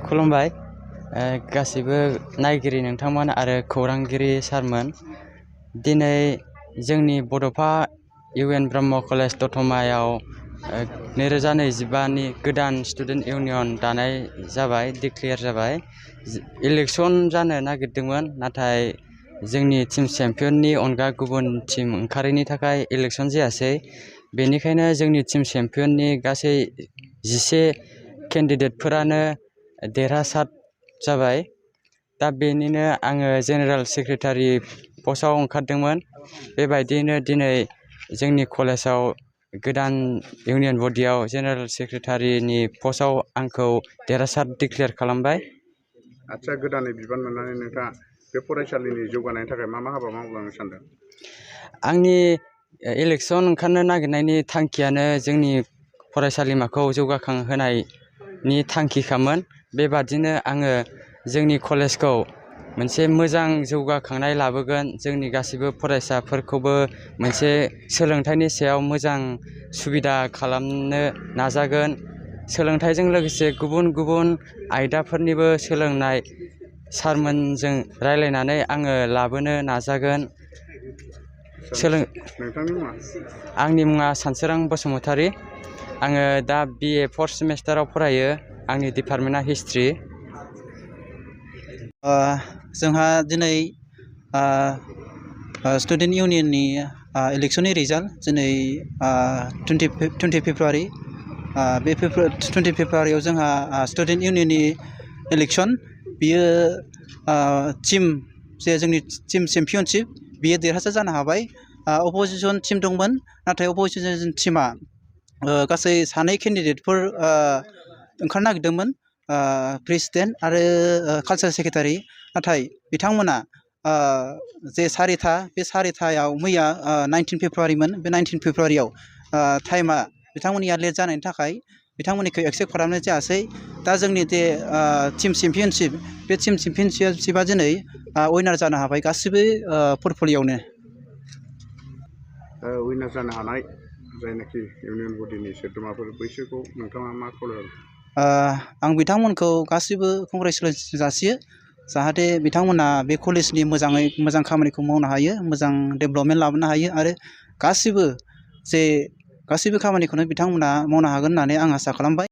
खुलुमबाय गासिबो नायगिरि नोंथांमोन आरो खौरांगिरि सारमोन। दिनै जोंनि बड'फा इउ.एन. ब्रह्म कलेज दतमायाव 2025 नि गोदान स्टुडेन्ट इउनियन दानाय जाबाय, डिक्लेयार जाबाय। इलेक्सन जानो नागिरदोंमोन, नाथाय जोंनि टीम चेम्पियननि अनगा गुबुन टीम ओंखारैनि थाखाय इलेक्सन जायासै। बेनिखायनो जोंनि टीम चेम्पियननि गासै 11 केन्डिडेटफोरानो देरहासार जाबाय। दा बेनिनो आङो जेनेरेल सेक्रेटारि पस्टआव ओंखारदोंमोन। बेबायदियैनो दिनै जोंनि कलेजाव गोदान इउनियन बडियाव जेनेरेल सेक्रेटारिनि पस्टआव आंखौ देरहासार डिक्लेयार खालामबाय। आदसा, गोदानै बिबान मोननानै नोंथाङा बे फरायसालिनि जौगानायनि थाखाय मा हाबा मावलांनो सानदों? आंनि इलेक्सन ओंखारनो नागिरनायनि थांखियानो जोंनि फरायसालिमाखौ जौगाखांहोनायनि थांखिखामोन। बेबादिनो आङो जोंनि कलेजखौ मोनसे मोजां जौगाखांनाय लाबोगोन। जोंनि गासिबो फरायसाफोरखौबो मोनसे सोलोंथाइनि सायाव मोजां सुबिदा खालामनो नाजागोन। सोलोंथाइजों लोगोसे गुबुन गुबुन आयदाफोरनिबो सोलोंनाय सारमोनजों रायलायनानै आङो लाबोनो नाजागोन। नोंथांनि मुङा? आंनि मुङा सानसोरां बसुमतारी। आङो दा BA 4th सेमिस्टाराव फरायो। आंनि डिपार्टमेन्टआ हिस्ट्रि। जोंहा दिनै स्टुडेन्ट इउनियननि इलेक्सननि रिजाल्ट दिनै 20 फेब्रुवारि। बे 20 फेब्रुवारियाव जोंहा स्टुडेन्ट इउनियननि इलेक्सन। बियो टीम जे जोंनि टीम चेम्पियनशिप बियो देरहासार जानो हाबाय। अपोजिसन टीम दंमोन, नाथाय अपोजिसन टीमा गासै 2 केन्डिडेटफोर ओंखारनो नागिरदोंमोन, प्रेसिडेन्ट आरो कालचारेल सेक्रेटारि। नाथाय बिथांमोना जे सारिथा, बे सारिथायाव मैया 19 फेब्रुवारिमोन। बे 19 फेब्रुवारियाव टाइमा बिथांमोननिया लेट जानायनि थाखाय बिथांमोननिखौ एक्सेप्ट खालामनाय जायासै। दा जोंनि जे टीम चेम्पियनशिप, बे टीम चेम्पियनशिपआ दिनै उइनार जानो हाबाय गासिबो पर्टफलियावनो। उइनार जानो हानाय जायनाखि इउनियन बडिनि सोद्रोमाफोर, बैसोरखौ नोंथाङा मा खावलायहरो? आं बिथांमोनखौ गासिबो कंग्रेसुलेसन जासियो, जाहाथे बिथांमोना बे कलेजनि मोजाङै मोजां खामानिखौ मावनो हायो, मोजां डेभेलपमेन्ट लाबोनो हायो आरो गासिबो खामानिखौनो बिथांमोना मावनो हागोन होननानै आं आसा खालामबाय।